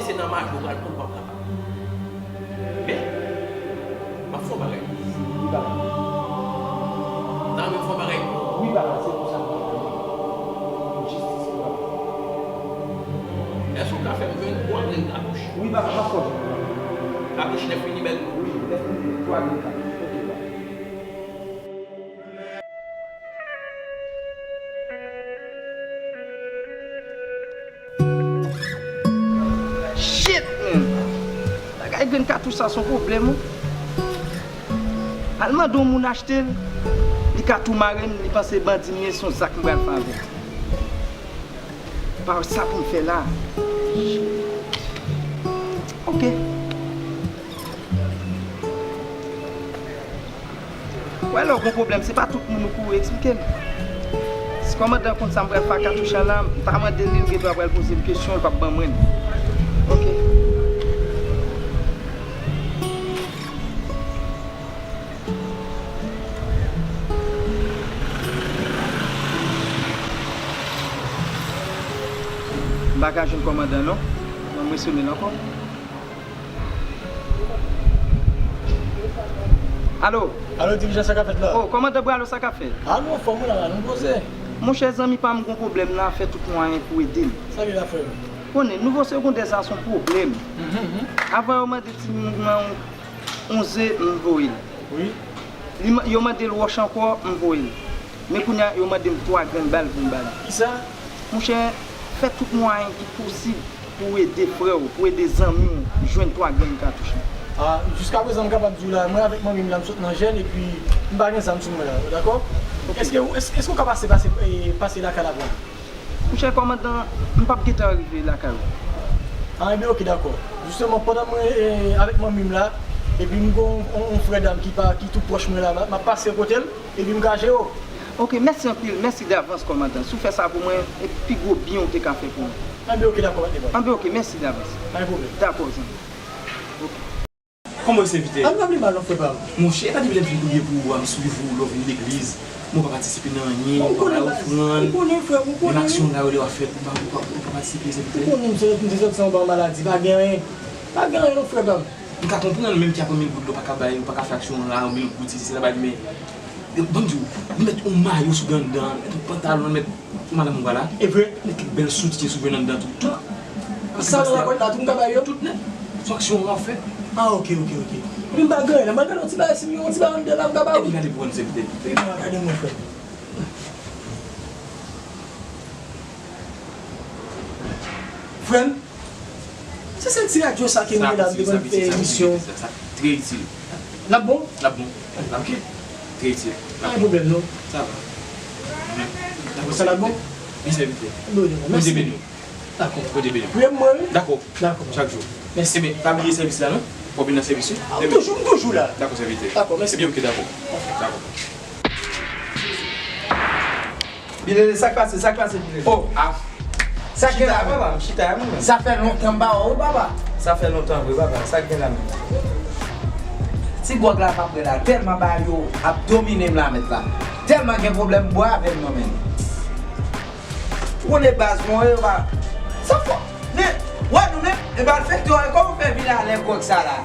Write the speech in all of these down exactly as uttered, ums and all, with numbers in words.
Se nan maji w pral pran l, w p ap kapab. Men, m ap fè yon bagay pou ou. Wi, papa. Nan men m fè yon bagay pou ou. Wi, papa, se pou sa m te vini. Pou jistis, wi, papa. Èske w ka fè m jwenn twa grenn katouch? Wi, papa, m ap fè w jwenn. Katouch nèf milimèt? Wi, nèf milimèt, twa grenn katouch. Ok, papa. Shit, man! Bagay grenn katouch sa se yon pwoblèm, wi. Al mande yon moun achte l, li ka tou mare m, li panse bandi m ye, se yon zak m pral fè avè l. Pa wè sa pou m fè la. Shit. Ok. Wè lè w gon pwoblèm, se pa tout moun ou kouri eksplike l. Si kòmandan konn sa m pral fè ak katouch la, m pa mande l li, l gendwa pral poze m kesyon, l p ap ban mwen l. Ok. M pa ka jwenn kòmandan non. Ban m resone l ankò. Alo? Alo, dirijan, sa k ap fèt la? Oh, kòmandan Bralo, sa k ap fèt? A, nou anfòm wi la, nou poze. Monchè, zanmi pa m gon pwoblèm la, fè tout mwayen pou ede m. Sa li la, frè m? Konnen, nouvo segondè sa se yon pwoblèm. Mhm, mhm. Avan yo mande timoun nan yon, yon ze, m voye l. Wi. Li, yo mande l wòch ankò, m voye l. Men kounye a, yo mande m twa grenn bal pou m ba li. Kisa? Monchè, fè tout mwayen ki posib pou w ede frè w, pou w ede zanmi w jwenn twa grenn katouch lan. A, jiskaprezan, m kapab di w la, mwen avèk manmi m la, m sot nan jèn, epi m pa gen zam sou mwen la, dakò? Ok. Èske, èske, èske w ka pase, pase, e, pase lakay la pou mwen? Monchè kòmandan, m p ap gentan rive lakay ou. A, enben, ok, dakò. Jisteman, pandan mwen, e, avèk manmi m la, epi m gen yon, yon, yon frè dam ki pa, ki tou pwòch mwen la, m ap pase kote l, epi m ka jere w. Ok, mèsi anpil, mèsi davans, kòmandan. Si w fè sa pou mwen, e pi gwo byen ou te ka fè pou mwen. Enben, ok, dakò, pa t gen pwoblèm. Enben, ok, mèsi davans. Pa gen pwoblèm. Dakò, zanmi. Ok. Kòman w ye, sèvitè? A, m pa pi mal non, frè pa m. Monchè, e pa depi lè m vin priye pou ou a, m swiv ou, lè w vin legliz, men w pa patisipe nan anyen, w pa bay ofrann. Ou konnen, frè m, ou konnen. Menm aksyon la yo lè w ap fèt, ou pa, ou pa, ou pa patisipe, sèvitè. Ou konnen, m sot, m te sòti anba yon maladi, pa gen anyen. Pa gen anyen non, frè pa m. M ka konprann, menm ki ap pran mil goud la, w pa ka bay, w pa ka fè aksyon la, mil goud, sesi, sela, bay li, men, ban m di w, li met yon mayo sou li anndan, met yon pantalon, met yon madanm ou pa la. E vre? Met kèk bèl soutyen si w vle anndan tou. Tout. Sa nan lakòt la, tou m ka bay yo? Tout nèt. Sou aksyon w ap fè. A, ok, ok, ok. Epi m pa gen anyen la, m al gade yon ti bagay, si m gen yon ti bagay anndan la, m ka ba ou. Epi gade pou wè, sèvitè. Epi m al gade mwen, frè m. Frè m, se sèl ti radyo sa ke m gen la, m te konn fè emisyon. Sa, sa, sa, sa, sa, trè itil. L ap bon? L ap bon. L ap bon. Trè itil. Pa gen pwoblèm, non. Sa va. Dakò, sa l ap bon? Wi, sèvitè. Bondye beni w. Dakò. Bondye beni w. Priye pou mwen, wi. Dakò. Dakò. Chak jou. Mèsi. Ebyen, pa bliye sèvis la, non? Fò w vin nan sèvis, wi. A, m toujou, m toujou la. Dakò, sèvitè. Dakò, mèsi. Ebyen, ok, dakò. Dakò. Bilele, sa k pase, sa k pase, Bilele? Oh, ah. Sa k gen la menm? Chita, papa, m chita, mwen menm. Sa fè lontan m pa wè w, papa. Sa fè lontan vre, papa. Sa k gen la menm? Ti gwòg la m ap bwè la, tèlman bagay yo ap domine m la, mèt la. Tèlman gen pwoblèm, bwè avè m non, men. Ou konnen baz mwen, yo pa. Sa fò. Men, wè nou menm, e malfektè, kòman w fè vin alè gwòg sa la?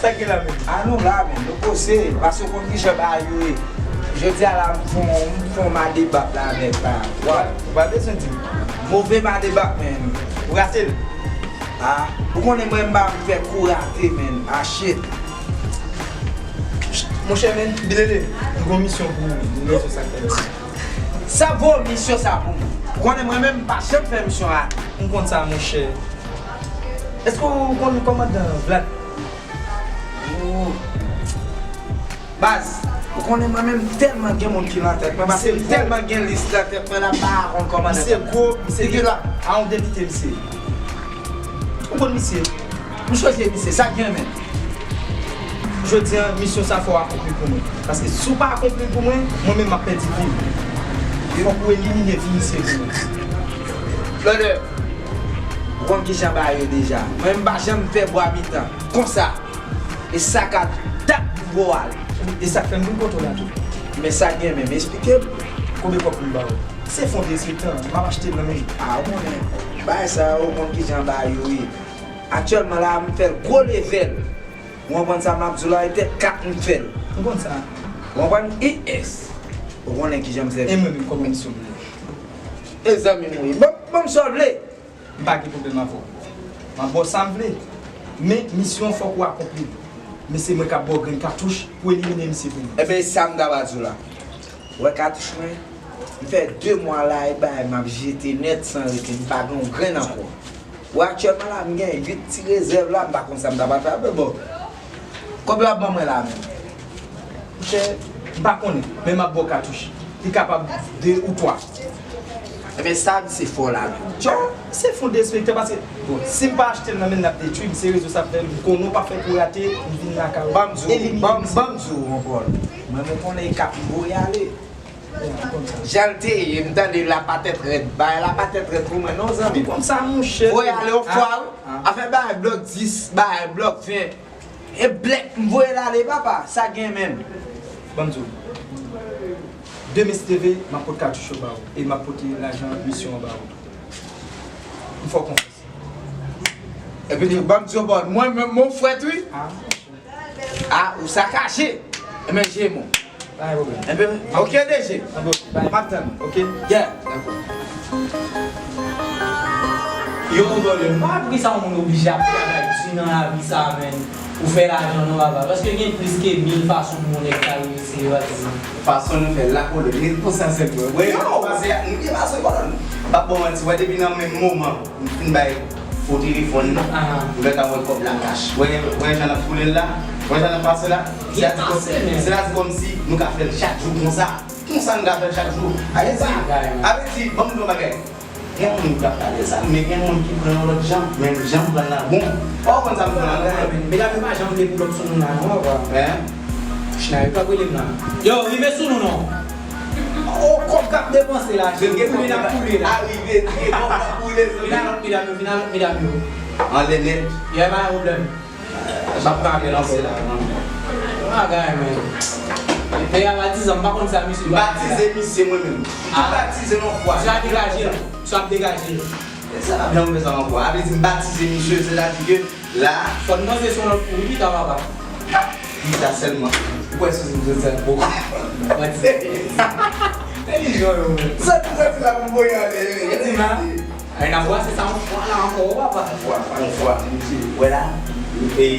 Sa k gen la menm? A nou la menm, nou poze, paske w konn kijan bagay yo ye. Jodi a la, m fon, m fon madebak la nèt la. Waw. Ou pa bezwen di m. Move madebak menm. Ou rate l. A, ou konnen mwen m pa vle fè kou rate menm. A shit. Monchè menm, Bilele, m gon misyon pou ou. Misyon sa k fè misyon. Sa gwo misyon sa pou mwen. Ou konnen mwen menm m pa janm fè misyon a. M konn sa monchè. Èske ou konn kòmandan Vlad? Oh. Baz, ou konnen mwen menm tèlman gen moun ki nan tèt mwen, paske m tèlman gen lis nan tèt mwen la, m pa konn kòmandan. Misye gwo, misye gen la. A yon depite misye. Ou konn misye? M chwazi misye, sa k gen menm. Jodi a, misyon sa fò w akonpli pou mwen. Paske si w pa akonpli l pou mwen, mwen menm m ap pèdi vi m. Fòk ou elimine vi misye pou mwen. Blòdè, ou konn kijan bagay yo deja. Mwen m pa janm fè bwa mitan. Konsa. E sa ka dat pou bò ale. E sa k fè m vin kote w la tou. Men sa k gen menm, eksplike m. Konbyen kòb pou m ba w? Se fon derespektan, m ap achte l nan men. Ah, ou konnen, bagay sa yo, ou konn kijan bagay yo ye. Aktyèlman la, m fè l gwo levèl. Ou konprann sa m ap di w la, e tèt kat m fè l. M konn sa. Ou konprann? Yes. Ou konnen kijan m fè l. E mwen menm, kòman m sou vle? E zanmi m ou ye. Bon, bon, m sou vle. M pa gen pwoblèm avè w. M ap ba w sa m vle. Men, misyon an fòk ou akonpli l. Men se mwen k ap ba w grenn katouch pou elimine misye pou mwen. Ebyen, e sa m ta pral di w la. Ou wè katouch mwen? M fè de mwa la, e bagay m ap jete nèt san rete, m pa gen yon grenn ankò. Ou wè aktyèlman la, m gen uit ti rezèv la, m pa konn sa m ta pral fè avè l, bon. Kòb yo ap ban mwen la menm. Monchè, m pa konnen, men m ap ba w katouch. Li kapab de ou twa. Ebyen, sa misye fè w la menm? Tchò, se fon derespektan paske, bon, si m pa achte l nan men l, l ap detwi m, se rezon sa k fè m konnen w pa fè pou rate, m vin lakay ou. Ban m di w, ban m, ban m di w, mon Paul. Mwen, mwen konnen e kat m voye ale. Jan l te ye, m tande l ap tèt rèd. Bagay la pa tèt rèd pou mwen non, zanmi m. Kòmsa, monchè. Voye ale yon fwa, wi. Afè bagay blòk dis, bagay blòk ven. E blèk, m voye l ale, papa. Sa gen menm. Ban m di w. Demen, si Dye vle, m ap pote katouch yo ba ou. E m ap pote lajan misyon an ba ou. M fè w konfyans. Epi tou, ban m di w, bon, mwen menm, mon frèt, wi. Ah, ou sakaje. Ebyen, je mon. Pa gen pwoblèm. Ebyen, ok, D G. Anben, ok, bye. M ap tann ou, ok? Yeah. Dakò. Yo, brother, m pa konn poukisa yon moun oblije ap travay di nan lavi sa a, menn. Ou fè lajan non, papa. Paske gen plis ke mil fason pou yon nèg ka reyisi, pa di. Fason nou fè l la, brother. Men konsa sèlman. Wè, yo, pase, nou gen fason, brother. M p ap ba w manti, wè, depi nan menm moman m fin bay fo telefòn nan, m gentan wè kòb la kach. Wè, wè jan n ap boule l la, wè jan n ap pase la. Se la di kòm, se la di kòmsi nou ka fè l chak jou konsa. Konsa nou ka fè l chak jou. Avèdi, avèdi, ban m di w yon bagay. Gen moun ki ap pale sa, men gen moun ki pran yon lòt jan. Men jan m pran l la bon. Pa w konn sa m pran la, non. Medam yo pa janm vle pou lòt sou nou la, non, papa. Hein? China yo k ap rele m la. Yo, rive sou nou, non. O, kòb k ap depanse la, koule n ap koule la. Arive, koule n ap koule. Vin a lòt medam yo, vin a lòt medam yo. Anlè nèt. Yè, pa gen pwoblèm. M ap ka ranse la. Bagay, men. Nèg la batize, m pa konn sa misye batize. M batize misye mwen menm. M tou batize l yon fwa. Misye ap degaje l. Misye ap degaje l. E sa pa byen fè sa ankò. Sa vle di m batize misye, sètadi ke la. Fò n panse sou lòt kou, wi, pita papa. Pita sèlman. Ou kwè sou zil sèl pou. Mwen di. Entèlijan yo, men. Sa, sa, sa, la pou voye ale, wi. Di la. Ay, n ap brase sa yon fwa la ankò, papa. Yon fwa, yon fwa. Wè la, e,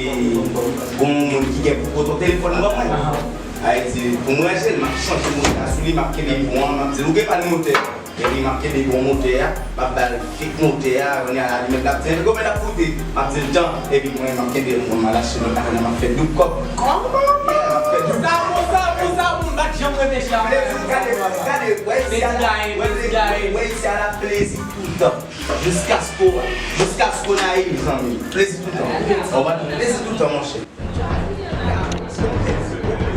gon moun ki gen pou poto telefòn ban mwen. Ay, di, pou m ranje l, m ap chanje motè a sou li, m ap kenbe bon an, m ap di l, ou gen pa motè. Epi m ap kenbe bon motè a, m ap ba l fake motè a, kounye a alimèt l ap di, "Konbyen l ap koute?" M ap di l tan, epi mwen m ap kenbe l, mwen m al achte lòt lajan, m ap fè doub kòb. Kòman? Yeah, m ap fè doub. Sa bon, sa bon, sa bon, m pa t janm reflechi a. Plezi, gade, gade, wè isi a la, wè, wè isi a la, plezi toutan. Jiskaske, jiskaske w nayiv, zanmi. Plezi toutan. Konprann? Plezi toutan, monchè.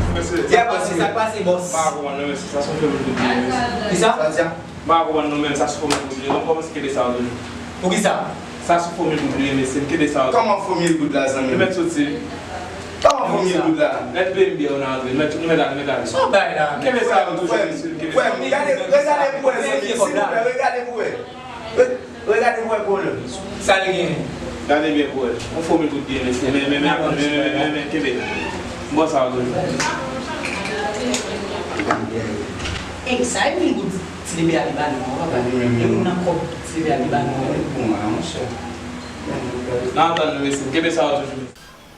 Mesye, sa k pase, bòs? M pa konprann non, mesye. Sa se yon fèmen kout pye, mesye. Kisa? Sa di a? M pa konprann non, menm sa se fòmil goud li ye. Kòmanse kenbe sa yo toujou. Poukisa? Sa se fòmil goud li ye, mesye. M kenbe sa yo. Kòman fòmil goud la, zanmi? Li mèt soti. Kòman fòmil goud la? Mèt peye m byè yo nan antre. Mèt, nou mèt ale, mèt ale. Sa w bay la? Kenbe sa yo toujou, mesye. M kenbe sa yo. Frè m, gade, regade pou wè, zanmi. Silvouplè, regade pou wè. Re-, regade pou wè pwoblèm. Sa li genyen? Gade byen pou wè. Yon fòmil goud li ye, mesye. Men, men, men, men, men, men, men, kenbe. M ba w sa yo toujou. Ey, sa e mil goud ti bebe a li ba nou an, papa. E moun nan kòb ti bebe a li ba nou an. Bon, a, monchè. N ap tann nou, mesye. Kenbe sa yo toujou.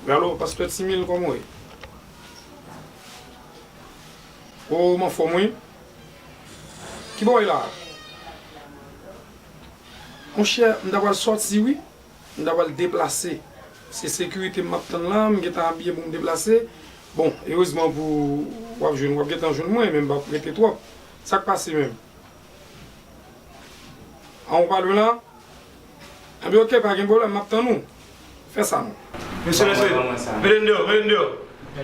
Galo, pastè Timil, kòman w ye? O, m anfòm, wi. Ki bò w ye la? Monchè, m ta pral sòti, wi. M ta pral deplase. Se sekirite m ap tann la, m gentan abiye pou m deplase. Bon, erezman pou w ap jwenn, w ap gentan jwenn mwen, men m p ap rete twòp. Sa k pase menm? An, ou pa lwen la? Enben, oke, pa gen pwoblèm, m ap tann ou. Fè sa non. Mesye, mesye, mete n deyò, mete n deyò.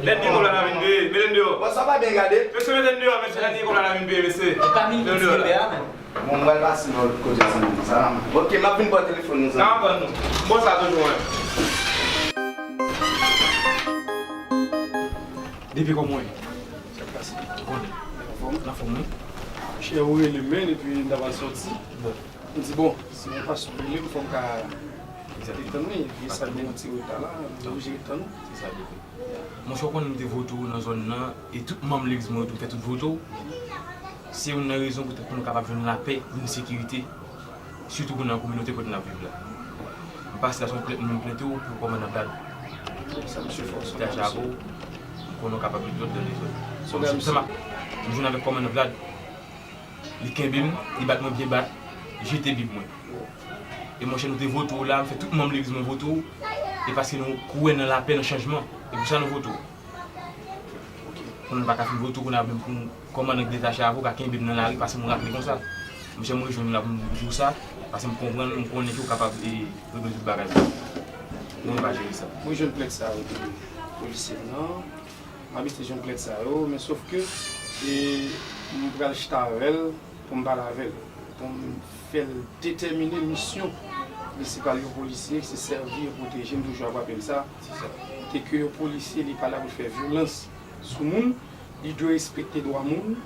Lènmi kòb la vin peye, mete n deyò. Bon, sa pa byen gade. Mesye, mete n deyò, mesye, lènmi kòb la vin peye, mesye. Mete n deyò la. Bon, m pral pase lòt kote, zanmi. Sa va? Oke, m ap vin ba w telefòn nou, zanmi. N ap tann nou. Bon, sa toujou, wi. Depi kòman w ye? Sa k pase? Ou konnen. Anfòm? Anfòm, wi. Monchè, ou rele m, men, epi m ta pral sòti. M di, bon, si yon pastè rele m, fò m ka detann li. Epi sa gen yon ti reta la, m oblije detann ou. Se sa, bebe. Monchè, ou konnen m te vote w nan zòn nan, e tout manm legliz mwen yo tou, m fè tout vote w. Se youn nan rezon poutèt pou nou kapab jwenn lapè, jwenn sekirite, sitou pou nan kominote kote n ap viv la. M pase la, se yon plent, m plente w pou kòmandan Vlad. Sa misye fò, sa misye. Chapo, m konnen w kapab met lòd nan dezòd. Sa misye. M jwenn avèk kòmandan Vlad, li kenbe m, li bat mwen byen bat, jete Bib mwen. E monchè, nou te vote w la, m fè tout manm legliz mwen vote w, e paske nou kwè nan lapè, nan chanjman, e pou sa nou vote w. Kounye a m pa ka fin vote w, kounye a menm pou kòmandan ki detache avè w ka kenbe m nan lari, pase m raple konsa. Monchè, m rejwenn ou la pou m di w sa, paske m konprann, m konnen ke w kapab, e, regle tout bagay pou mwen. Mwen pa jere sa. Mwen jwenn plent sa yo de polisye m nan. M abitye jwenn plent sa yo, men sòf ke, e, m pral chita avè l pou m pale avè l, pou m fè l detèmine misyon li. Se pa yon polisye, se sèvi e pwoteje, m toujou ap raple l sa. Kote ke yon polisye, li pa la pou l fè vyolans sou moun, li dwe respekte dwa moun.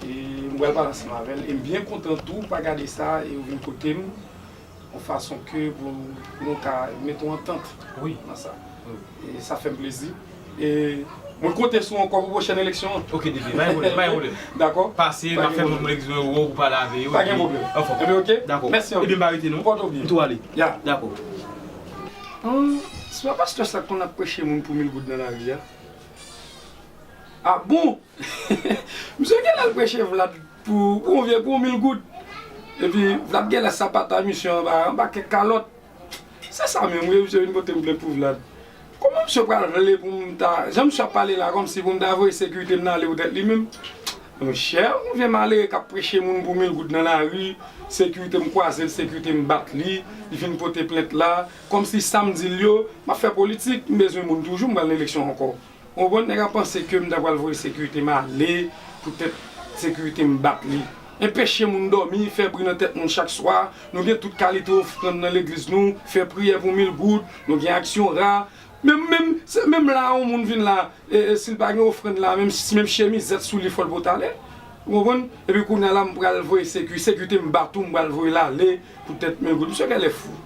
E m pral pale ansanm avè l, e m byen kontan tou, pa gade sa, e ou vin kote m, yon fason ke pou nou ka mete yon antant nan sa. E sa fè m plezi. E mwen konte sou ou ankò pou pwochèn eleksyon an. Ok, D P, pa gen pwoblèm, pa gen pwoblèm. Dakò? Pase, m ap fè moun legliz mwen wè w pou pale avè yo, epi anfòm. Ebyen, ok. Dakò. Mèsi anpil. Ebyen, m pa rete non. Pòt ou byen. M tou ale. Ya. Dakò. An, se pa pastè sa k konn ap preche moun pou mil goud nan lari a? A bon? Misye genlè al preche Vlad pou, pou yon vye, pou yon mil goud. Epi Vlad genlè sapata misye anba, anba kèk kalòt. Se sa menm, wi, misye vin pote m plent pou Vlad. Kòman misye pral vle pou m ta, jan misye ap pale la, kòmsi pou m ta voye sekirite m nan ale poutèt li menm? Monchè, yon vye malere k ap preche moun pou mil goud nan lari, sekirite m kwaze l, sekirite m bat li, li vin pote plent la, kòmsi sa m di l yo, m ap fè politik, m bezwen moun toujou, m pral nan eleksyon ankò. Ou konprann, nèg la panse ke m ta pral voye sekirite m ale, poutèt sekirite m bat li. Enpeche moun dòmi, fè bri nan tèt moun chak swa, nou gen tout kalite ofrann nan legliz nou, fè priyè pou mil goud, nou gen aksyon ra. Menm, menm, se, menm la, yon moun vin la, e, e, si l pa gen ofrann la, menm, menm chemizèt sou li, fò l pote ale. Ou konprann? Epi kounye a la, m pral voye seku-, sekirite m bat ou, m pral voye l ale, poutèt mil goud. Misye genlè fou.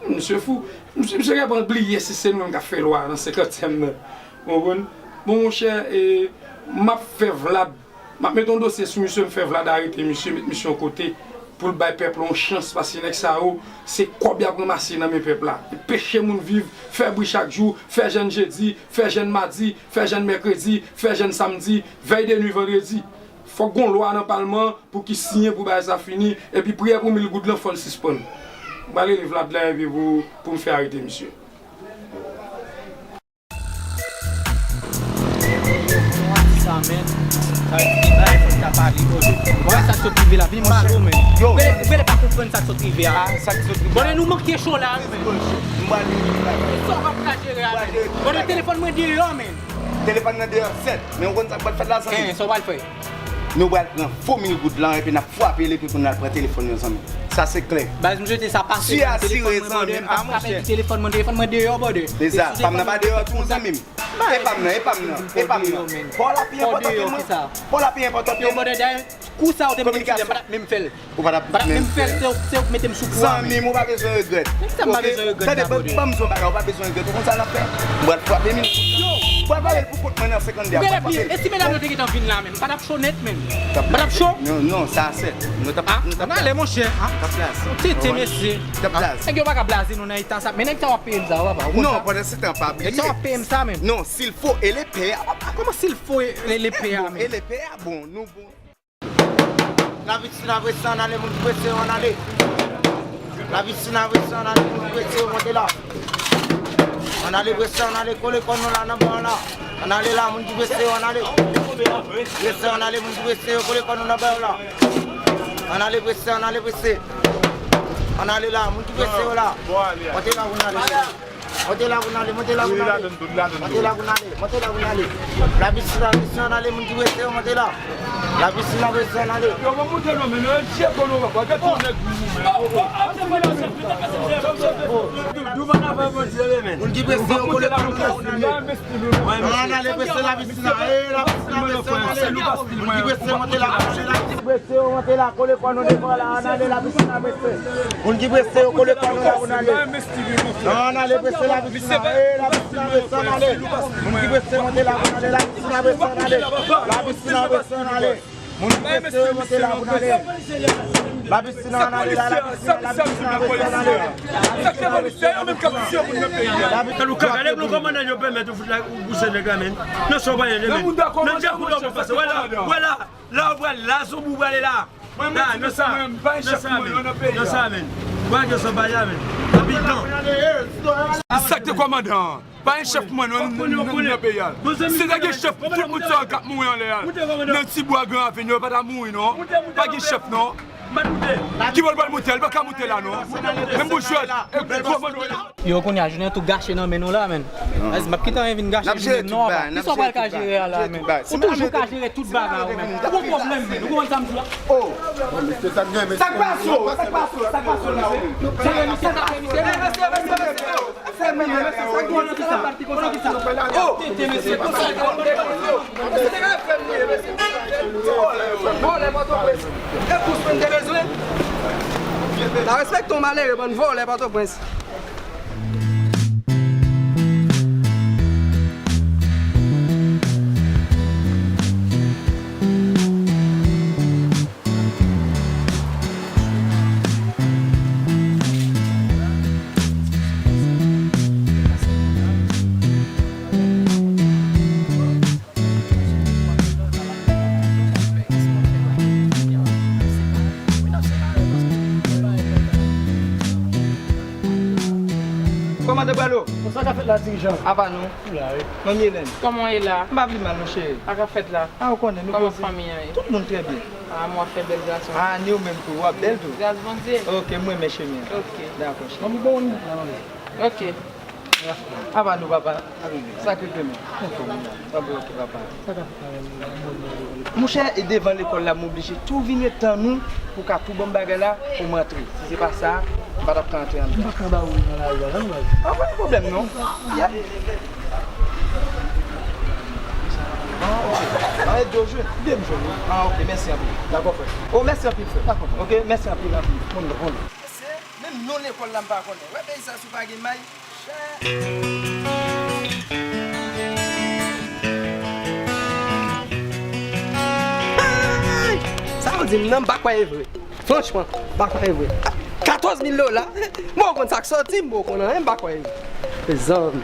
Misye fou. Misye, misye genlè bliye si se nou menm k ap fè lwa nan senkantyèm nan. Ou konprann? Bon, monchè, e, m ap fè Vlad, m ap met yon dosye sou misye, m fè Vlad arete misye, met misye yon kote, pou l bay pèp la yon chans, paske nèg sa yo, se kòb y ap ranmase nan men pèp la. Enpeche moun viv, fè bri chak jou, fè jèn jedi, fè jèn madi, fè jèn mèkredi, fè jèn samdi, vèy de nwi vandredi. Fòk gon lwa nan palman pou ki siyen pou bagay sa fini, epi priyè pou mil goud lan fò l sispann. M pral rele Vlad la epi pou, pou m fè arete misye. Sa, men. Sa vle di gen bagay fò n ta pale, bòdè. Ou wè sa k sot rive la, vin m pale w, men. Yo. Ou genlè, ou genlè pa konprann sa k sot rive a. Ah, sa k sot rive a. Bòdè, nou manke cho la, men. M pral jere bagay. Sa w ap ka jere a, men. Bòdè, telefòn mwen deyò, men. Telefòn nan deyò, sèt. Men ou konn sa k pral fèt la, zanmi? Hein, sa w pral fè? Nou pral pran fo mil goud lan, epi n ap frape l, epi pou n al pran telefòn yo, zanmi. Sa se klè. Baz, m swete sa pase. Telefòn mwen, bòdè, m pa frape epi telefòn mwen, telefòn mwen deyò, bòdè. Se sa, pa m nan pa deyò tou, zanmi m. E pa m nan, e pa m nan, e pa m nan. Pa w la pi enpòtan ke mwen. Pa w la pi enpòtan ke mwen. Kou sa ou te mete m sou li, m pa t ap menm fè l. Ou pa t ap menm fè l. Se ou, se ou k mete m sou kou a, men. Zanmi m, ou pa bezwen regrèt. Men kisa m pa bezwen regrèt la, bòdè? Tande, ban m di w yon bagay, ou pa bezwen regrèt. Ou konn sa n ap fè? M pral frape mil. Yo! M pral frape l pou kont mwen nan senkann de a. Ou genlè bliye, e si medam yo te gentan vin la menm? M pa t ap cho nèt menm. M pa t ap cho. Non, non, sa a sèt. Nou t ap, nou t ap blaze. Ann ale, monchè. T T, mesye. T ap blaze. Nèg yo pa ka blaze nou nan eta sa. Men nèg sa w ap peye m sa, papa. Ou konn sa? Non, pandan se tan, pa bliye. Nèg sa w ap peye m sa menm. Non, s'il faut, e lepè a, papa. Kòman s'il faut, e, e lepè a menm? E lepè a, bon, nou bon. Laviksina prese, ann ale, moun ki prese yo, ann ale. Laviksina prese, ann ale, moun ki prese yo, monte la. Ann ale prese, ann ale, kole kò nou la, nan bò an la. Ann ale la, moun ki prese yo, ann ale. Prese, ann ale, moun ki prese yo, kole kò nou nan bò yo la. Ann ale prese, ann ale prese. Ann ale la, moun ki prese yo la. Monte la, moun ale. Monte la pou n ale, monte la pou n ale. Monte la pou n ale, monte la pou n ale. Lapisina, lapisina, n ale, moun ki prese yo, monte la. Lapisina, lapisina, n ale. Yo, mwen monte non, men nou, je kono, papa, gade yon nèg. Moun ki prese yo, kole pa nou la, pou n ale. Ann ale, prese lapisina. E, lapisina, prese, ann ale. Moun ki prese, monte la, ann ale la. Prese yo, monte la, kole kò nou devan la, ann ale lapisina, prese. Moun ki prese yo, kole kò nou la, pou n ale. Ann ale, prese lapisina, e, lapisina, prese, ann ale. Moun ki prese, monte la, pou n ale, lapisina, prese, ann ale. Lapisina, prese, ann ale. Moun ki prese yo, monte la, pou n ale. Lapisina, ann ale la, lapisina, lapisina, prese, ann ale. Lapisina, prese, ann ale. Lapisina, prese, ann ale. Kòmandan yo pèmèt ou fout la, ou pouse nèg la, men. Nan sa w pa ye, men. Nan djè kou w pase. Wè la, wè la. La w pral la, sou bout w prale la. La, nan sa, nan sa, men. Nan sa, men. Wè ke sa pa ya, men. Epi don. Sa k te kòmandan an. Pa gen chèf mwen non, nan, nan, nan peyi a. Si te gen chèf, tout moun sa yo k ap mouri anlè a. Nan ti bwa Gran Ravin yo, yo pa ta mouri non. Pa gen chèf non. Ki bò l pral moute? Li pa ka moute la non. Menm pou jwèt. E pou kòmandan. Yo, kounye a, jounen an tou gache nan men nou la, men. Mas, m ap kite anyen vin gache jounen non, apa. Kisa w pral ka jere a la, men? Ou toujou ka jere tout bagay, ou, men. Ou gon pwoblèm, men. Ou konprann sa m di a? Oh, mesye, sa k gen, mesye? Sa k pase w? Sa k pase w? Sa k pase w la, ou? Jere misye, sa k pase w? Mesye, mesye, mesye, mesye. Se mwen menm, mesye, sa k gen, mesye, sa k pase w? Oh! Tete, mesye, konsa, konsa. Mesye, se revè m li ye, mesye. Vòlè, vòlè, vòlè, vòlè. E kous mwen te bezwen. Pa respekte yon malere, bann vòlè Pòtoprens. Kòman depi alò? Bon, sa k ap fèt la, dirijan? Apa nou? Nou la, wi. Manmi Hélène. Kòman w ye la? M pa pi mal, non, cheri. Sa k ap fèt la? A, ou konnen, nou poze. Kòman fanmi an ye? Tout moun trè byen. A, mwen fè bèl gason. A, ni ou menm tou, w ap bèl tou. Gras Bondye. Ok, m renmen chemen an. Ok. Dakò, cheri. Manmi, bon, nou la, manmi. Ok. Apa nou, papa? Sakre Kleman. Anfòm, wi. Sa bon, ok, papa. Monchè, e devan lekòl la, m oblije tou vin ret tan nou pou ka tou ban m bagay la pou m antre. Si se pa sa, m pa t ap ka antre anndan. M pa ka ba ou nan lari a, non, baz. A, pa gen pwoblèm, non. Yeah. A, ok. A, e de w jwe? De m jwe, wi. A, ok, mèsi anpil. Dakò, frè. O, mèsi anpil, frè. Dakò, frè. Ok, mèsi anpil, anpil. Konn, konn. Mesye, menm non lekòl la m pa konnen. Wè peyi sa si w pa gen may. Sa w di m nan, m pa kwè e vre. Franchman, m pa kwè e vre. Katòz mil dola? M poko konn sa k soti, m poko konn anyen, m pa kwè e vre. Mezanmi.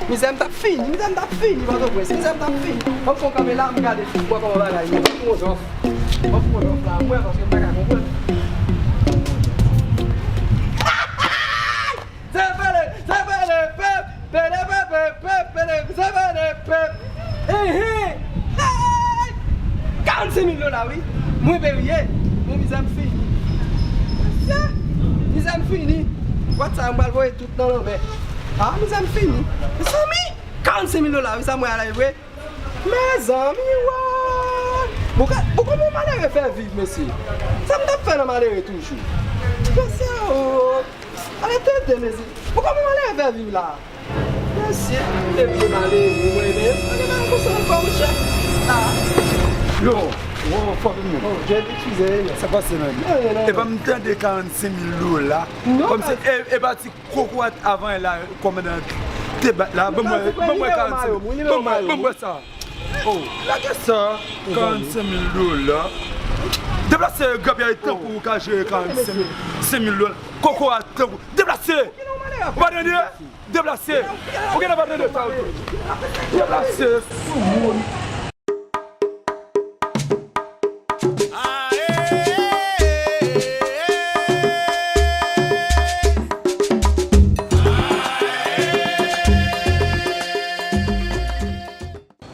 Mizè m t ap fini, mizè m t ap fini, Pòtoprens, mizè m t ap fini. Ban m fè yon kanpe la, m gade, m wè kòman bagay ye. Ban m fè yon dòf. Ban m fè yon dòf la, m wè, paske m pa ka konprann. Sepele, sepele, pèp, pele, pèp, pèp, pele, sepele, pèp. Ehe! Hey! Karannsenk mil dola, wi. Mwen pe riye. Mwen mizè m fini. Mesye, mizè m fini. Bwat sa, mwen pral voye tout nan lanmè. A, mizè m fini. Mezanmi, karannsenk mil dola, wi, sa mwen ale vre. Mezanmi, wa! Bon, ka-, bon, kòman malere fè viv, mesye? Sa m t ap fè nan malere toujou? Mesye, o! Ale tete, mesye. Bon, kòman malere fè viv la? Mesye, depi malere, mwen menm, ale nan konsa ankò, monchè. A. Yo, wo, fò vin menm. O, Jezi, eskize, yo. Sa pase menm? Anyen, non. Epa m tande karannsenk mil dola. Non, kòmsi, e, e pa ti kokorat avan la, kòmandan te bat la. Ban mwen, ban mwen karannsenk mil. Ban mwen, ban mwen sa. O, lage sa. Karannsenk mil dola. Deplase, grapyay, tankou ou ka jere karannsenk mil, senk mil dola. Kokorat, tankou. Deplase! Ou pa tande? Deplase! Ou genlè pa tande sa ou di. Deplase, soumoun.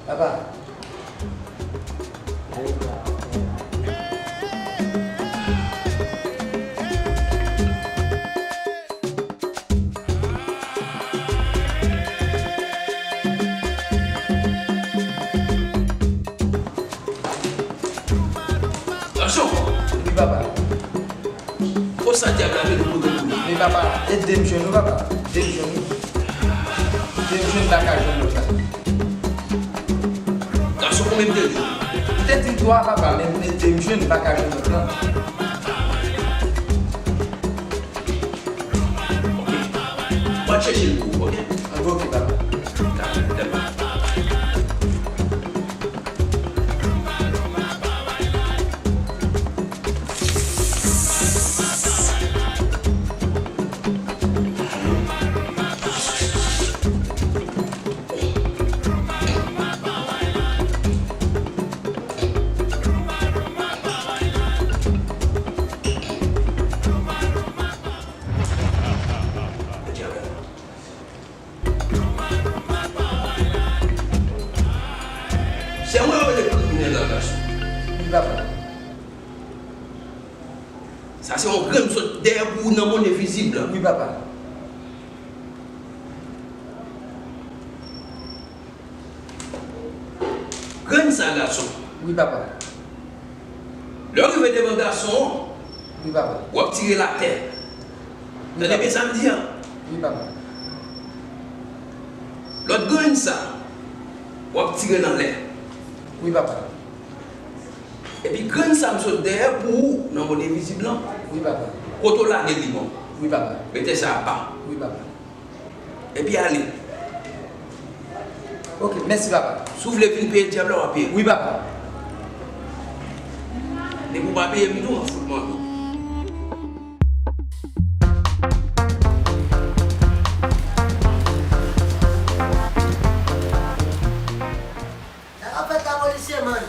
Papa. Sa dyab la vle nou pote pou li. Men papa, ede m jwenn ou papa. Ede m jwenn ou. Ede m jwenn m pa ka jwenn lòt la. Gason konbyen m te di w? M te di w twa papa, men ede m jwenn m pa ka jwenn lòt la. Ok. Mwen chèche l pou ou, ok? Ok papa. Se mwen yo rele kriminèl la gason. Wi papa. Sa se yon grenn m sot dèyè pou ou nan monnen vizib la. Wi papa. Grenn sa gason. Wi papa. Lè w rive devan gason an, wi papa, w ap tire l atè. Tande byen sa m di a. Wi papa. Lòt grenn sa, w ap tire l anlè. Wi papa. Epi grenn sa m sot dèyè pou ou nan monnen vizib lan. Wi papa. Kote w lage l li bon. Wi papa. Mete sa apa. Wi papa. Epi ale. Ok, mèsi papa. Si w vle vin peye dyab la, w a peye. Wi papa. Depi w pa peye m tou, w ap fout mòde. Sa k ap fèt la polisye man?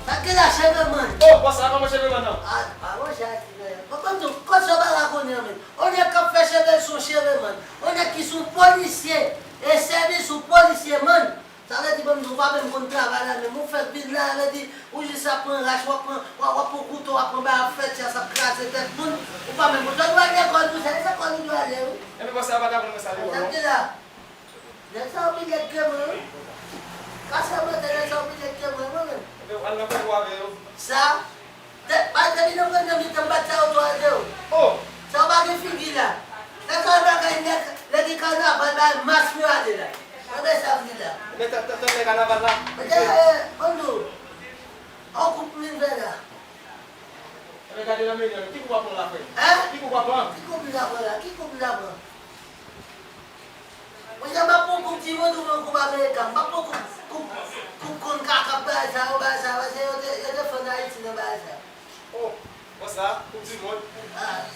Sa k gen la cheve man? Oh, bòs sa pa manyen cheve man non. Ah, pa manyen cheve. Bon, ban m di w, kòb sa w pa ka konnen an menm. On nèg k ap fè cheve l se yon cheve man. On nèg ki se yon polisye e sèvis yon polisye man. Sa vle di ban m di w, ou pa menm konn travay la menm. Ou fèk vin la, sa vle di ou jis ap pran rach, w ap pran, w ap, w ap pran kouto, w ap pran bagay, w ap fè tyas, ap kraze tèt moun. Ou pa menm konn, sa w dwe al lekòl pou sa, e lekòl ou dwe ale wi. Enben bòs sa pa t aprann mwen sa lekòl non. Sa k gen la? Nèg sa yo pi lèd ke mwen wi. Ka sèmante nèg sa yo pi lèd ke mwen, mwen menm. Ebyen, al nan kòkò avè yo. Sa? Te, pa depi nan premye mitan, m pa t sa yo tou al de yo. Oh! Sa yo pa gen figi la. Nèg sa yo pa gen nèg, lè gen kanaval, bay mas pou yo ale la. Mwen men sa m di la. Ebyen, tan, tan, tan lè kanaval la. Ebyen, eh, ban m di w. On koup m vin fè la. Ebyen, gade nan menye yo. Ki koup w ap pran la, frè? Hein? Ki koup w ap pran? Ki koup m ta pran la? Ki koup m ta pran? Monchè, m ap pran koup di mond ou pran koup ameriken. M p ap pran koup, koup, koup konn kaka bagay sa yo, bagay sa yo, paske yo te, yo te fè ann Ayiti nan bagay sa. Oh, konsa, koup di mond? Ah.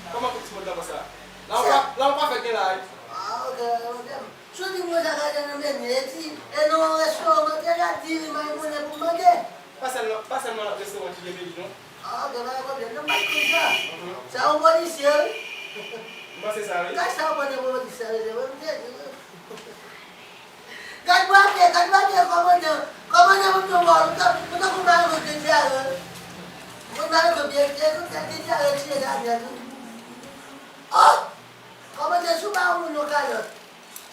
Kòman koup di mond lan konsa? La ou pa, la ou pa fèk gen la, wi. Ah, ok, ok. Si w di mwen sa gade nan menye, e di, e nan yon restoran, mwen te la di li may mounen pou manje. Pa sèlman, pa sèlman restoran ki gen peyi, non. Ah, gen pa gen pwoblèm, non, m pa t konn sa. Mhm. Sa yon polisye, wi. M panse sa, wi. Kay sa w pran nan polisye, mesye, mwen, m te di, wi. Gad papye, gad papye, kòmandan. Kòmandan, mwen te wè w, ou tankou malere ki dyare. Mwen malere byen, e tout tèt ki dyare, tiye la nèt, wi. Oh! Kòmandan, si w pa yon moun, yon kalòt.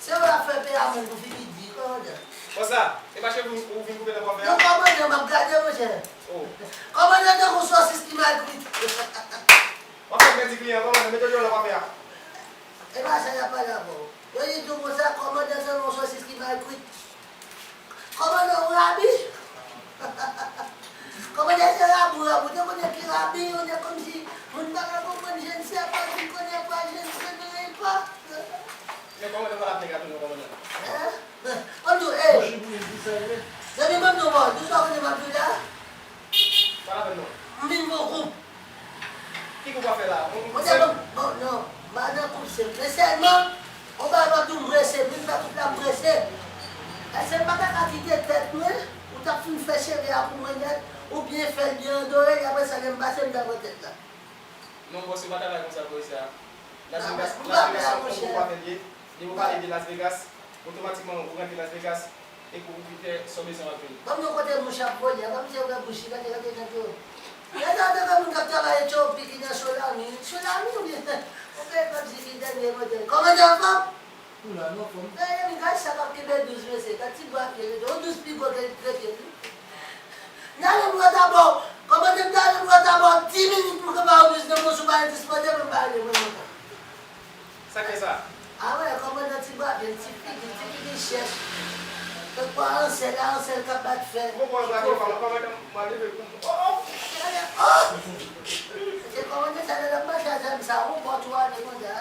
Se ou l ap fè peye amann pou figi di, kòmandan. Konsa, e pa cheve ou vin koupe nan kòfè a? Non, kòmandan, m ap gade, monchè. Oh. Kòmandan tankou sòsis ki mal kwit. W ap fè pèdi kliyan, kòmandan, mete dlo nan kòfè a. E pa sa y ap pale avè w. Yo di tou konsa, kòmandan sanble yon sòsis ki mal kwit. Kòmandan, ou rabi? Kòmandan se rabi, ou rabi. Ou te konnen ki rabi, ou te kòmsi moun pa ka konprann, je ne sais pas, je ne connais pas, je ne connais pas. Men kòmandan pa la fè gato non, kòmandan. Hein? Ban m di w, ey. Zanmi, ban m di w, bon, di w sa w konnen m ap di w la? Pa la fè non. M vin pou koup. Ki koup w ap fè la? Yon koup senp? Bon, non, m pa nan koup senp. Men sèlman, yon bagay m ap di w, m prese, m vin fè koup la, m prese. Èske m pa ta ka kite tèt mwen, ou t ap fin fè cheve a pou mwen nèt, oubyen fè l byen andore, e apre sa, lè m pase, m ta pran tèt la? Non, bòs, yo pa travay konsa, bòs, sa. Las Vegas, Las Vegas, se yon koup w ap fè l ye. Depi w pale de Las Vegas, otomatikman, ou rantre Las Vegas. Epi ou ki fè sa w bezwen w ap jwenn. Ban m yon kote mouch ap vole, ban m se ouvè bouch li, gade, gade, gade yo. Gade, gade, gade moun k ap travay Etyopi ki nan Solami. Solami, oubyen, ou fè kòmsi ki dènye modèl. Kòmandan anfòm? Ou la, m anfòm. Gade, gade sa k ap kenbe douz, mesye. Gade ti bwa pye, yon douz pi gwo ke l trete, wi. N ale pran tabò. Kòmandan, n ale pran tabò. Dis minit pou ke ba yon douz nan mouch. Pral dispoze pou m pale mwen lontan. Sa k fè sa? A wè, kòmandan ti bwa byen, ti figi, ti figi chèch. Kèk pwa ansèl, ansèl k ap bat fè. Mwen pran bagay, kòmandan, mwen leve pou mwen. Oh! Gade, oh! Se kòmandan sa, lè l ap mache a zam sa, ou bò tou ale konsa.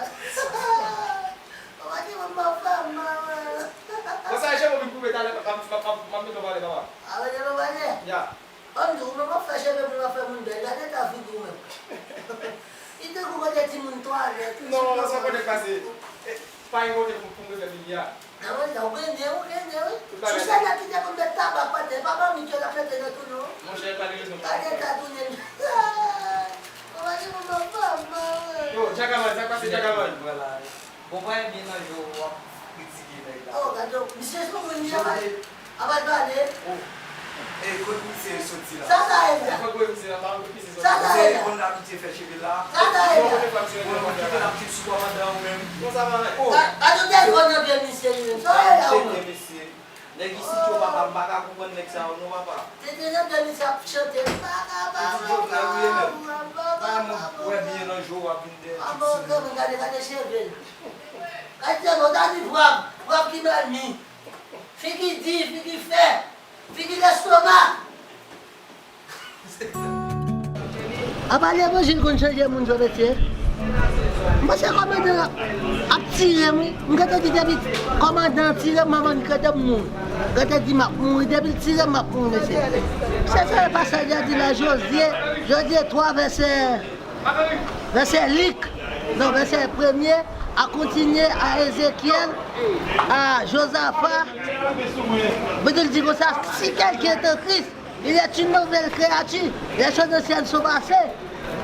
Kòmandan, mwen mò fè mal. Mwen sa, je mwen vin koupe talè, m ap, m ap, m ap, m ap mete w pale, papa. A wè, je mwen pale? Ya. Ban m di w, ou menm w ap fè cheve moun, w ap fè moun bèl. Gade eta figi w menm. Li tankou kote timoun twalèt. Non, sa konnen k pase. Eh, pa gen kote pou, pou m refè figi a. Nan mwen la, ou grennen, ou grennen, wi. Tout bagay. Sou sèl la ki te konn met tabak pa tè, pa manmi ke l ap mete nan tou non. Monchè, pa de rezon. Gade eta tounen. Kòman se moun nan fè mal. Yo, Djakaman, sa k pase Djakaman? Vwala. Bon, pa byen nan je w, w ap kritike nèg la. Oh, gade, misye sou moun li, a pa, a pa pale. Oh. E kot misye soti la? Sa sa ye la? Sa sa ye la? Misye konn abitye fè cheve la. Sa sa ye la? Bon, kite l ap viv sou kòmandan ou menm. Oh. Gade telefòn nan pye misye li menm. Sa ye la ou menm? Nèg isit yo, papa, m pa ka konprann nèg sa yo non, papa. Tete nan dènye sa ap chante. Papa, papa, papa, papa. Mwen wè byen nan je w ap vin dèyè ti sou mwen. Gade, gade cheve l. Gade cheve l, ta di pwav, pwav ki mal mi. Figi di, figi fè, figi lestomak. Apa levanjil konn chanje moun, Joventye? M panse kòmandan ap, ap tire m, wi. M gentan di depi kòmandan tire m, manman m gentan mouri. Gentan di m ap mouri, depi l tire m, m ap mouri, mesye. Se sa pasaj la di la, Jozye, Jozye twa, vèsè, vèsè Lik, non, vèsè premye, a kontinye a Ezekyèl, a Jozafa. Bondye di konsa, si quelqu'un est en Christ, il est une nouvelle créature. Les choses anciennes sont passées.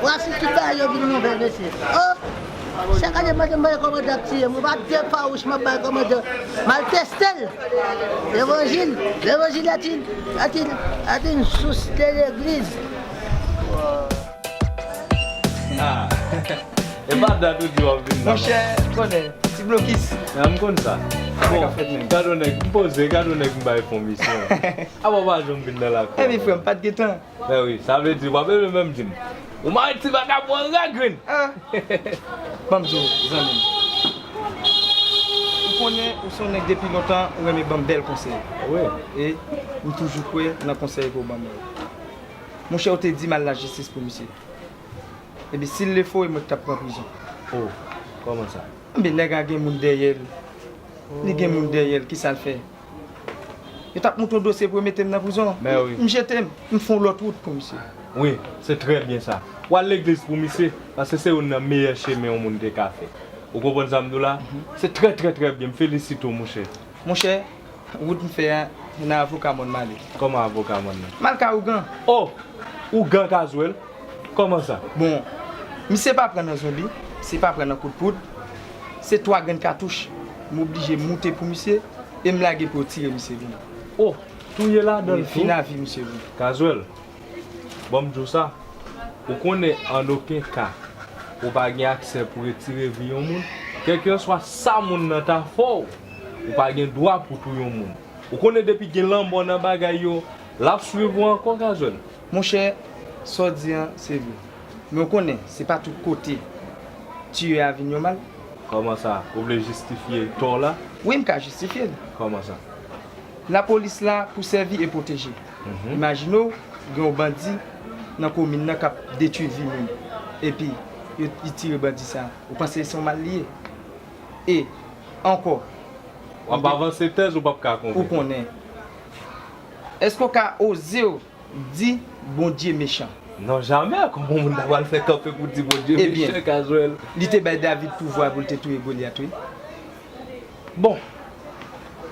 Voici, tout bagay yo vin nouvèl, mesye. Oh! Chak ane, mwen te mande kòmandan ap tiye m. Mwen pa de fawouch, mwen bay kòmandan. M al teste l. Levanjil, levanjil est une, est une, est une source de l'église. Ah. E pa dat ou di w ap vin nan. Monchè, konnen. Ti blokis. A, m konn sa. Bon, gade yon nèg, m poze, gade yon nèg m bay fon misyon. Apa w pa janm vin nan lakou. Epi frè m, pa t gen tan. Ben wi, sa vle di, w ap leve menm di m. Ou mare ti vagabon an ragren. Ah. Ban m di w, zanmi m. Ou konnen, ou se yon nèg depi lontan, ou renmen ban m bèl konsèy. Wi. E m toujou kwè nan konsèy ke w ban m yo. Monchè, ou te di m al lajistis pou misye. Ebyen, si l le fo, e mwen ki t ap pran prizon. Oh, kòman sa? Ebyen, nèg la gen moun dèyè l. Li gen moun dèyè l, kisa l fè? Yo t ap monte yon dosye pou yo mete m nan prizon. M jete m, m fè yon lòt wout pou misye. Wi, se trè byen sa. W al legliz pou misye, paske se youn nan meyè chemen yon moun te ka fè. Ou konprann sa m di w la? Se trè, trè, trè byen. M felisite w, monchè. Monchè, wout m fè a, se nan avoka mòn m ale. Kòman avoka mòn nan? M al kay ougan. Oh! Ougan Kazwèl? Kòman sa? Bon, misye pa pran nan zonbi, misye pa pran nan kout poud. Se twa grenn katouch. M oblije moute pou misye e m lage pou yo tire misye vini. Oh! Touye ladan l tou? Wi, fin avi misye vini. Kazwèl, ban m di w sa. Ou konnen an okenn ka, ou pa gen aksè pou retire vi yon moun. Kèlkeswa sa moun nan ta fè w, ou pa gen dwa pou touye yon moun. Ou konnen depi gen lanmò nan bagay yo, l ap swiv ou ankò, Kazwèl. Monchè, sa w di an, se vre. Men w konnen, se pa tout kote tiye a vin yon mal. Kòman sa? Ou vle jistifye tò la? Wi, m ka jistifye l. Kòman sa? Lapolis la pou sèvi e pwoteje. Mhm. Imajine w, gen yon bandi nan komin nan k ap detwi vi moun. Epi, yo, li tire bandi sa. Ou panse se yon mal li ye? E, ankò, w ap avanse tèz ou p ap ka konvenk. Ou konnen. Èske w ka oze w di Bondye mechan? Non, jamè. Kòman yon moun ta pral fè kanpe pou di Bondye mechan, Kazwèl? Ebyen, li te bay David pouvwa pou l te touye Golyat, wi. Bon,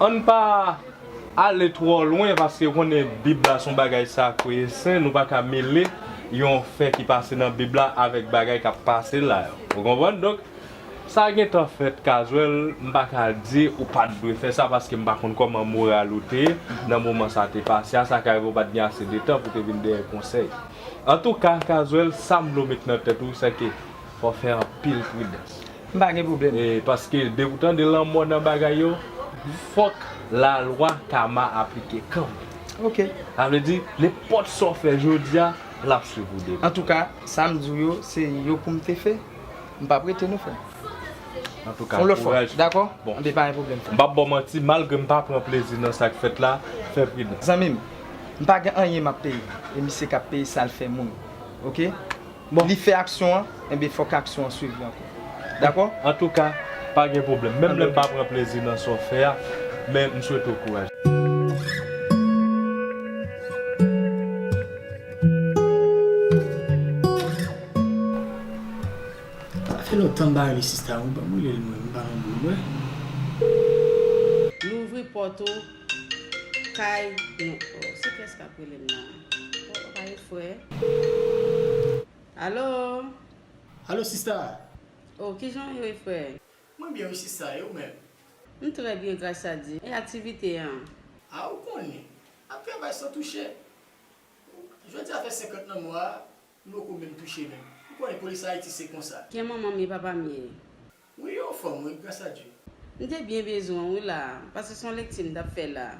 ann pa ale twò lwen, paske w konnen Bib la se yon bagay sakre e sen, nou pa ka mele yon fè ki pase nan Bib la avèk bagay k ap pase la yo. Ou konprann? Donk, sa gentan fèt, Kazwèl, m pa ka di ou pa t dwe fè sa, paske m pa konn kòman moral ou te ye nan moman sa te pase a. Sa ka rive ou pa t gen ase de tan pou w te vin dèyè konsèy. Antouka, Kazwèl, sa m vle w met nan tèt ou, se ke fò w fè anpil pridans. M pa gen pwoblèm. E, paske depi w tande lanmò nan bagay yo, fòk lalwa kama aplike kanmenm. Ok. Sa vle di, nenpòt sa w fè jodi a, L ap swiv ou depi. Antouka, sa m di w yo, se yo pou m te fè. M p ap rete non, frè. Antouka, kouraj. Dakò? Bon. Anben, pa gen pwoblèm, frè. M p ap ba w manti, malgre m pa pran plezi nan sa k fèt la, fè pridan. Zanmi m, m pa gen anyen m ap peye. E misye k ap peye sa l fè moun. Oke? Bon. Li fè aksyon an, enben fòk aksyon an swiv li ankò. Dakò? Antouka, pa gen pwoblèm. Menm lè m pa pran plezi nan sa w fè a, men m swete w kouraj. Sa fè lontan m pa rele sista, wi, ban m rele l mwen, m pa nan mood, wi. Louvri pòt ou kay nou. Oh, se kiyès k ap rele m nan? Oh, pa gen frè. Alo? Alo, sista. Oh, kijan w ye, frè? Mwen byen, wi, sista, e ou menm? M trè byen, gras a Dye. E aktivite an? A, ou konnen. Ap travay san touche. Jodi a fè senkant nan mwa a, m poko menm touche menm. Ou konnen polis Ayiti se konsa. Kè manman m ye, papa m ye. Wi, yo anfòm, wi, gras a Dye. M te byen bezwen w wi la, paske se yon lekti m t ap fè la.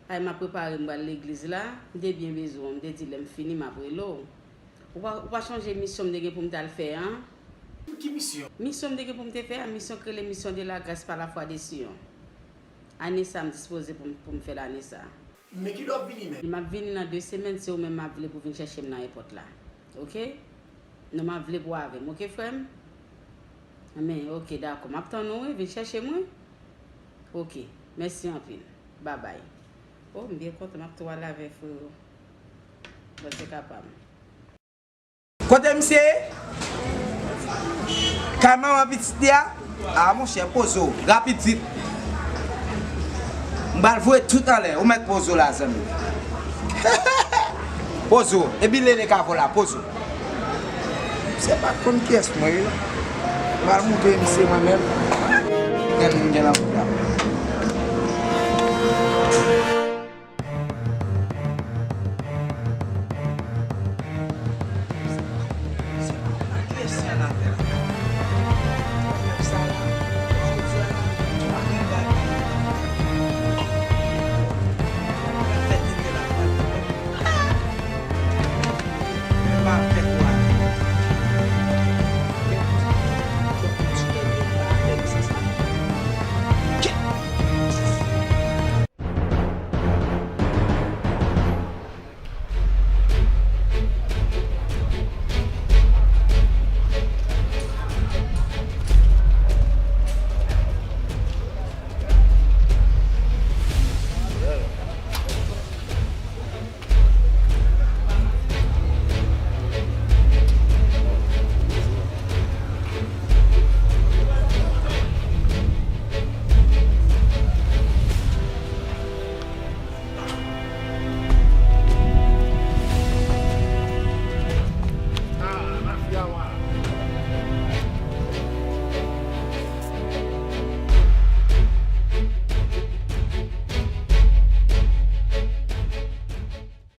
Ay, m ap prepare m pral legliz la, m te byen bezwen w, m te di lè m fini m ap rele w. Ou pa, ou pa chonje misyon m te gen pou m t al fè an? Ki misyon? Misyon m te gen pou m te fè an, misyon k rele Mission de la Grâce par la foi de Sion. Ane sa m dispoze pou m, pou m fè l ane sa. Men kilè w ap vini menm? M ap vini nan de semèn, se ou menm m ap vle pou vin chèche m nan èpòt la. Oke? Non, m ap vle pou w avè m, oke, frè m? Men, oke, dakò. M ap tann ou, wi, vin chèche m, wi. Oke. Mèsi anpil. Babay. Oh, m byen kontan, m ap tou al avè frero. Bon, se kapab. Kote misye ye? Kay manman pitit li a? A, monchè, poze w, rapid vit. M pral voye tout anlè, ou mèt poze w la, zanmi. Poze w, epi lele ka vola, poze w. Misye pa konn kiyès mwen ye. M pral moutre misye mwen menm. Gade m gen nan bout la.